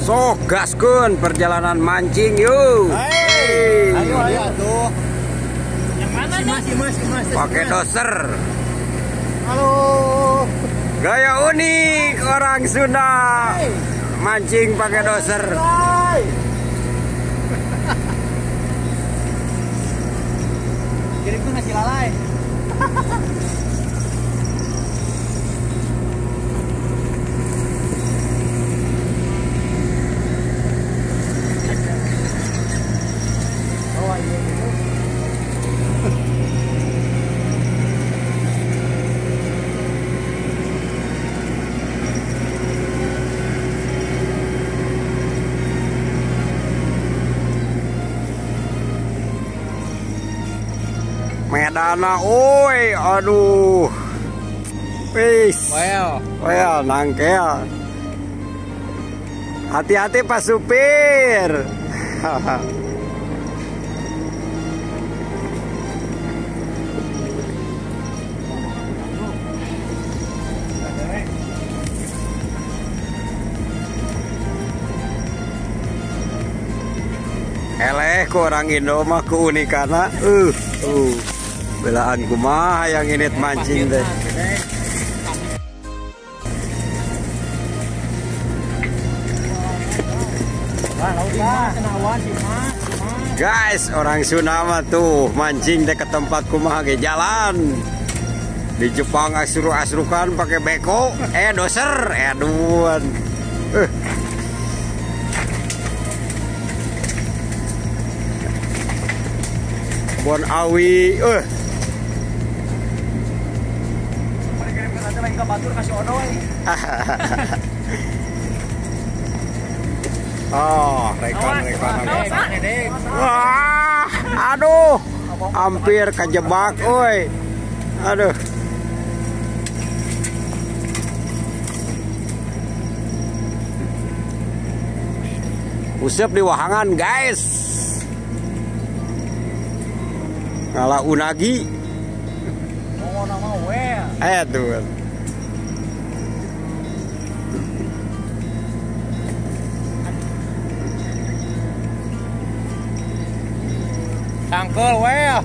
Sok gaskeun perjalanan mancing yuk. Hey. Ayo ayo tuh. Yang mana nih? Mas. Pakai doser. Halo. Gaya unik orang Sunda. Mancing pakai doser. Kirim tuh nasi lalai. Medana, oi, aduh, wis, well, nangkel. Hati-hati Pak supir. Eleh, ku orang Indo mah keunikanna, Belaan kumaha yang ini mancing teh. Guys, orang Sunda mah tuh mancing teh ke tempat kumaha ge jalan. Di Jepang asru-asrukan pakai beko, doser, aduan. Bon awi, Oh, rekan. Wah, aduh, hampir kejebak, oi. Aduh. Usep di wahangan, guys. Ngalah unagi. Tuh. Tangkul well.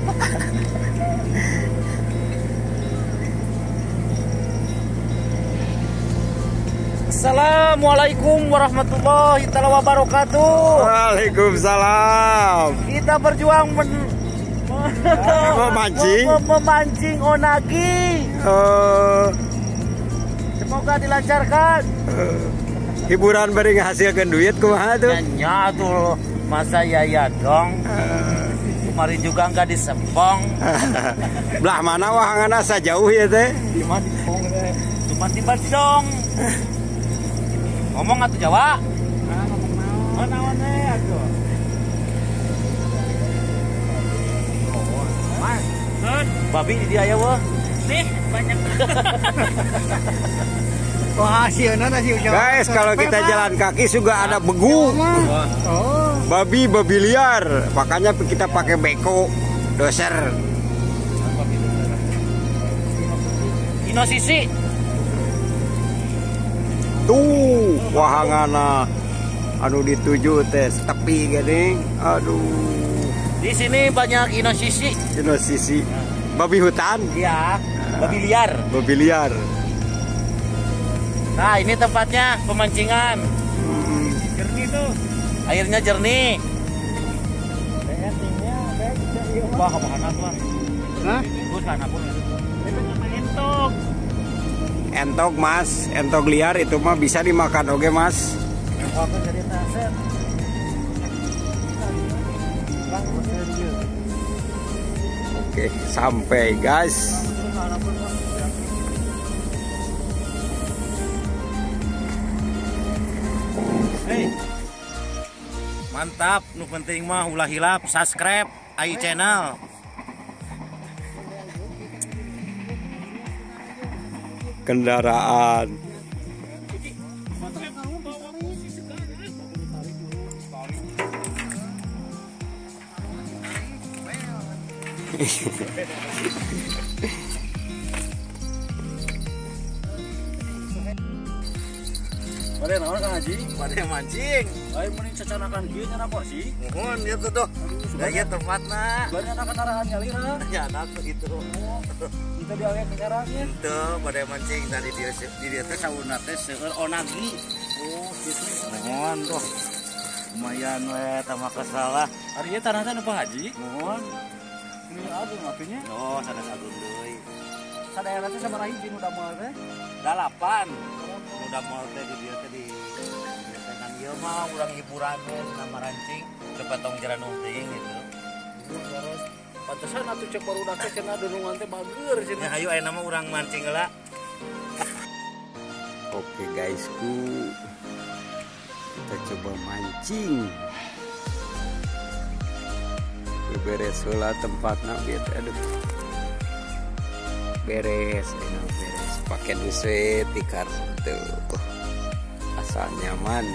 Assalamualaikum warahmatullahi taala wabarakatuh. Waalaikumsalam. Kita berjuang memancing onagi. Semoga dilancarkan. Hiburan beri ngahasilkan duit kumaha tuh? Ya tuh, masa ya dong. Kemarin juga nggak disempong. Belah mana wahangan asa jauh ya teh? Di mana disempong teh? Cuma di Bandung. Ngomong atuh Jawa? Nah, ngomong naon? Naon teh atuh. Mas, babi di dia ya wah. Nih, banyak. Wah, guys, kalau kita jalan kaki juga ada begu. Babi liar, makanya kita pakai beko, doser. Inosisi. Tuh, wahangana anu dituju teh tepi gini. Aduh. Di sini banyak inosisi. Inosisi. Babi hutan? Iya, babi liar. Babi liar. Nah, ini tempatnya pemancingan. Jernih tuh. Airnya jernih. Wah, kemana tuh? Hah? Entok. Entok, Mas. Entok liar itu mah bisa dimakan oke, Mas. Oke, sampai, guys. Hey. Mantap, nu penting mah ulah hilap subscribe AI channel. Kendaraan. Bade naon Kang Haji? Bade mancing. Ayo mending cacanakan kieu nyana porsi. Muhun ieu tuh. Da ieu tempatna. Bade anak arahan nyalira. Ya anak begitu. Oh, kita diawe ke nya. Henteu bade mancing tadi di dieu teh sauna teh seueur onagi. Oh, kitu. Muhun tuh. Lumayan we tambah kesal lah. Ari ieu tanah teh nu Pak Haji? Muhun. Ini agung atunya. Oh, sanes agung deui. Sadaerah teh sabaraha hiji nu damel teh? 8. Udah mau teh di dieu teh di kan ieu mah urang hiburan we cenah marancing supaya tong jaranuh teuing gitu. Terus pantesan atuh cek barudak teh cenah dunungan teh bager cenah. Ya ayo ayeuna mah urang mancing heula. Oke guysku, kita coba mancing. Beres heula tempatna gitu, aduh. Beres, enak beres. Pakai duset tikar tuh, asal nyaman.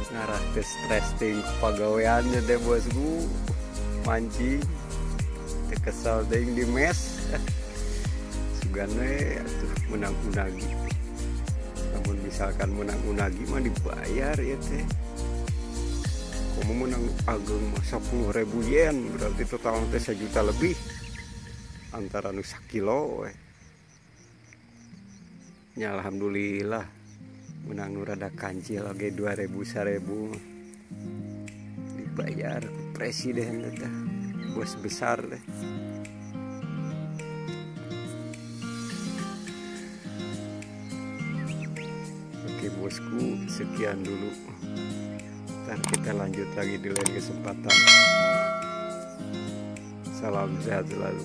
Ngarah ke stres ting pagaweannya deh bosku, mancing teu kesel ting di mes sugane atuh menang unagi. Namun misalkan menang unagi mah dibayar ya teh. Komo menang ageng mah 10.000 yen, berarti total teh 1 juta lebih antara nu sakilo we. Ya alhamdulillah menang nu rada kancil oge 2.000 1.000 dibayar ku presiden teh, bos besar deh. Oke bosku, sekian dulu. Ntar kita lanjut lagi di lain kesempatan. Salam sehat selalu.